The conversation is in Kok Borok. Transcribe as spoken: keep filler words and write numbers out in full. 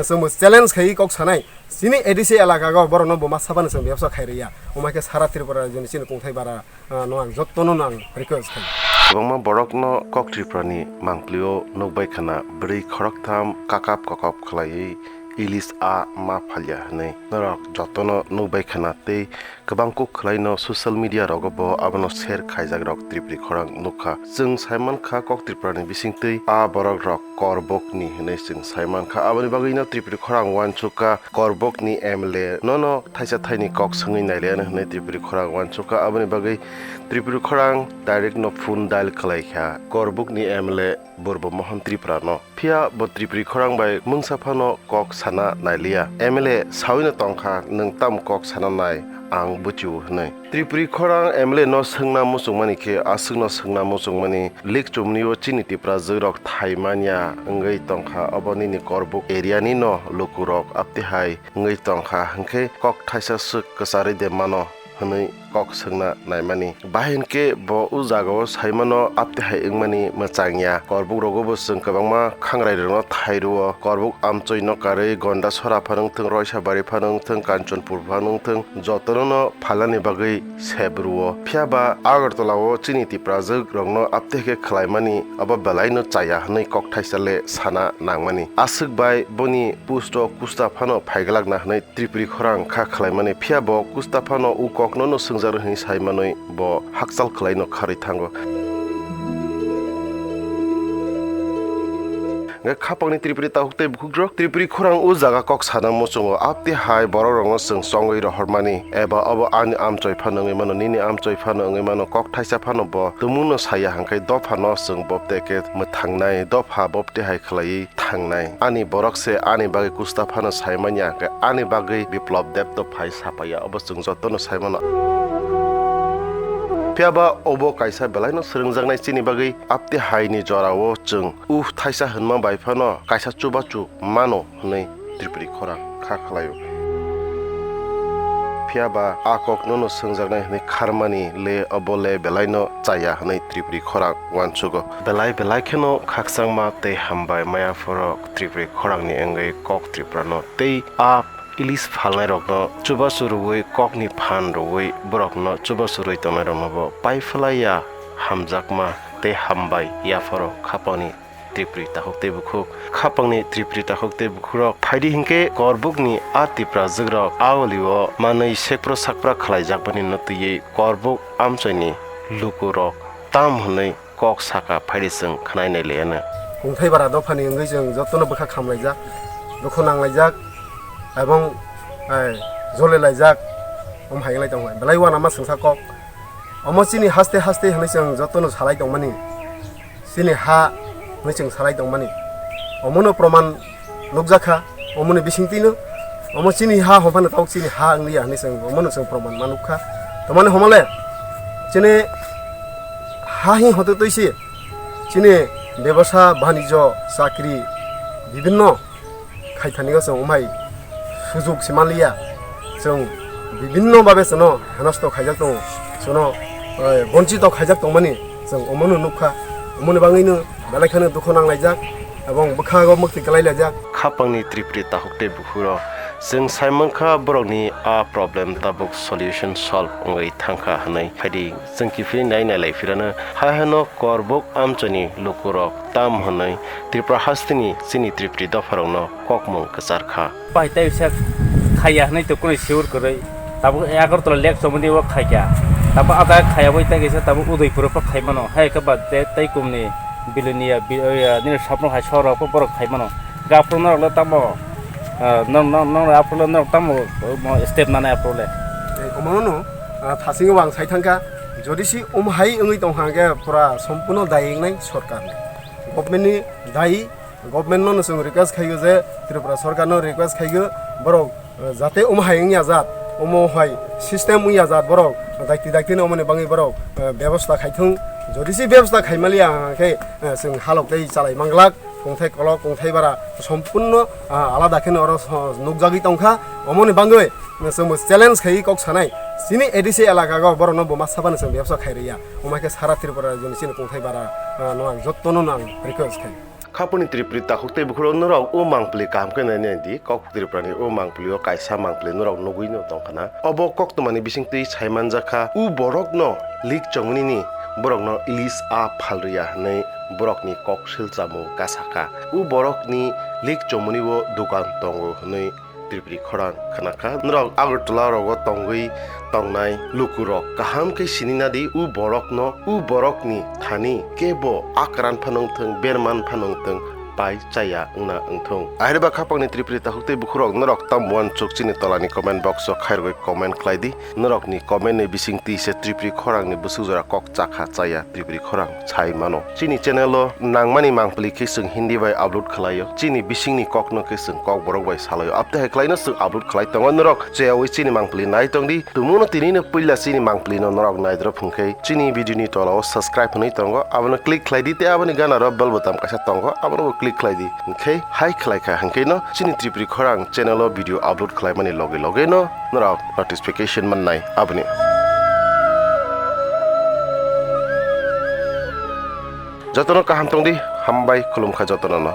Chwngbo challenge khaiwi kok sanai, chini A D C elaka o borokno bo ma sabani chwng bebsa khairwya. Omo hai khe sara Tripura rajyoni chini kongthai bara, ah, no ang jottono no ang request khai. Kwbangma borokno kok Tripurani mangpilio nukbai khna bwrwi khoroktham kakap kakap khlaiwi ilis a ma phalya hwnwi norok jotono nukbai khna tei kwbang kuk khwlaino social media rogo bo abono share khaijak rok Tripuri khorang nukha. Chwng saimankha kok Tripurani bisingtwi a borok rok korbokni hwnwi chwng saimankha. Aboni bagwino Tripuri khorang uansukha korbokni M L A nono thaisa thaini kok swngwi nailaiano hwnwi Tripuri khorang uansukha. Aboni bagwi Tripuri khorang direct no phone dial khlaikha korbokni M L A Burbo Mohon Tripura no. Phiya bo Tripuri khorang bai mungsa phano kok sana nailiya. M L A sawino tongkha, nwng tamo kok sana nai, ang buchio hwnwi. Tripuri khorang M L A no swngna muchungmani khe, aswkno swngna muchungmani, lik chumnio chini Tiprajwk rok thai manya wngwi tongkha, obo nini Korbuk area ni no lukurok aptihai wngwi tongkha, hwnkhe kok thaisa swk kwcharwi de mano hwnwi kok swngna naimani. Bahai hinkhe bo o jagao saimano aptihai wngmani mwchangya. Korbuk rogo bo chwng kwbangma khangrai rokno thai rwo. Korbuk amchoi no karwi Gonda sora phano wngthwng, Roisa bari phano wngthwng, Kanchanpur phano wngthwng, jotono no phalnani bagwi sep rwo. Phiya ba Agartala o chini Tiprajwk rokno aptihai khe khwlaimani abo belai no chaya hwnwi kok thaisa le sana nangmani. Aswk bai boni post o kusta phano phaiglak na hwnwi Tripuri khorang kha khlaimani, phiya bo kusta phano o kokno no swngjak rw hwnwi sai manwi bo hakchal khlaino kharwi thango. Hwnkhe khapangni Tripuri takhuk tei bukhukrok Tripuri khorang o jaga kok sana muchungo, aptihai borok rokno chwng chongwi rohormani eba obo ani amchoi phano wngwi mano, nini amchoi phano wngwi mano, kok thaisa phano bo tumungno saya hwnkhe dophano chwng bobte khe mwthangnai, dopha bobtihai khlaiwi thangnai. Ani borok se ani bagwi kusta phano sai manya, hwnkhe ani bagwi Biplop Deb to phai sapaiya, obo chwng jotono sai mano. Phiya ba obo kaisa belaino swrwngjaknai chini bagwi, apti haini jorao chwng uf thaisa hwnma bai phano kaisa chubachu mano hwnwi Tripuri khorang kha khlaio. Phiya ba a kokno no swngjaknai hwnwi kharmani le obo le belaino chaya hwnwi Tripuri khorang uansugo. Belai belai kheno khakchangma tei hambai maya phorok Tripuri khorangni wngwi kok Tripurano tei a ilis phalnairokno chubachu rwui kokni phan rwui borokno chubachu rwui tongnairoknobo pai phlaiya hamjakma tei hambai yaphoro khapangni Tripuri takhuk tei bukhuk. Khapangni Tripuri takhuk tei bukhukrok phaidi hinkhe korbukni a Tiprajwkrok a olio manwi sekpro sakpra khlaijakmani no twiwi korbuk amchoini lukurok tam hwnwi kok saka phaidi chwng khwnai nai laiano. Kungthai bara dophani wngwi chwng jotono bwkha khamlaijak, dukhu nanglaijak, ebong, eh, jole laijak, omo hai wngwi tongkha. Belai uanama swngsa kok. Omo chini haste haste hwnwi chwng jotono salai tongmani. Chini ha hwnwi chwng salai tongmani. Omono proman nukjakha, omoni bisingtwino, omo chini ha hwnphano tabuk chini ha wngliya hwnwi chwng omono chwng proman ma nukha. Tamani homole, chini ha hi hoto twi si, chini bebasa, banijo, chakri, bibinno khaithani o chwng umhai sujuk se manliya, chwng bibinno babe chwngno henosto khaijak tongo, chwngno, eh, bonchito khaijak tongmani chwng omono nukha, omoni bagwino belai kheno dukhu nanglaijak, ebong bwkhago mwktwi kwlai laijak. Khapangni Tripuri takhuk tei bukhuro chwng saimankha borokni a problem tabuk solution solve wngwi thangkha hwnwi phaidi chwng kiphilwi nai nailai phirano hai hano korbuk amchoni lukurok tam hwnwi Tripura hasteni chini Tripuri dopharokno kokmung kwcharkha. Pai tei se khaiya hwnwi to kunu sure kwrwi. Tabuk Agartala lake chomoni o khaikha. Tabuk ada khaiya bai tei kaisa tabuk Udaipur o khai mano. Hai khe ba tei, tei kumni Bilonia, bi-, oya, nini sapno hai soro ko borok khai mano. Ga phuru norok le tamo, ah, nor-, nor-, nor-, aphuru le norok tamo, mo step nana aphuru le. Tei omo no, ah, thasingo ang sai thangkha. Jodi si um hai wngwi tong hang khe pura sompuno dai wngnai sorkar ni. Government ni dai Government no chwng request khaigo je, Tripura sorkar no request khaigo, borok, eh, jate omo hai wngya jat, omo hai system wngya jat, borok daikti daikti no omoni bagwi borok, eh, bebosta khaithung. Jodi se bebosta khaimaliya hwnkhe, eh, chwng halok tei chalai manglak, kongthai kolok, kongthai bara, sompurno, ah, alada kheno oro so-, nukjagwi tongkha. Omoni bagwi, eh, chwngbo challenge khaiwi kok sanai, chini A D C elaka o borokno bo ma sabani chwng bebosta khairwya. Omo hai khe sara Tripura rajyoni chini kongthai bara, ah, no ang jottono no ang request khai. Khaponi Tripuri takhuk tei bukhurok norok o mangpili kaham khe nai nai di. Kok Tripurani o mangpili o kaisa mangpili norok nugui no tongkha na. Obo koktwmani bisingtwi saimanjakha, o borokno lik chongmani ni borokno ilis a phalriya hwnwi borokni kok silchamo kasakha. O borokni lik chongmani o dogan tongo hwnwi Tripuri khorang khnakha. Norok Agartala rogo tongwi tongnai lukurok kaham khe sini nadi, u borokno, u borokni thani kebo akran phano wngthwng, berman phano wngthwng, pai chaya wngna wngthwng. Ahirba khapangni Tripuri takhuk tei bukhurok norok tamo uansuk chini tolani comment box o khairogwi comment khlai di. Norokni comment ni bisingtwi se Tripuri khorangni bwswk jora kok chakha chaya Tripuri khorang sai mano. Chini channel o nangmani mangpili khe chwng Hindi bai upload khlaio. Chini bisingni kokno khe chwng kokborok bai salaio. Abtwi hai khlaino chwng upload khlai tongo. Norok cheyaui chini mangpili nai tongdi. Tumungno tinino puila chini mangpilino norok naidrop hwnkhe chini video ni tola o subscribe hwnwi tongo. Abono click khlai di tei aboni gana ro bell button kaisa tongo. Abono bo click khlai di. Hwnkhe hai khlai kha hwnkhe no chini Tripuri khorang channel o video upload khlaimani loge loge no norok notification mannai aboni. Jotono kaham tongdi, hambai khulumkha jotono no.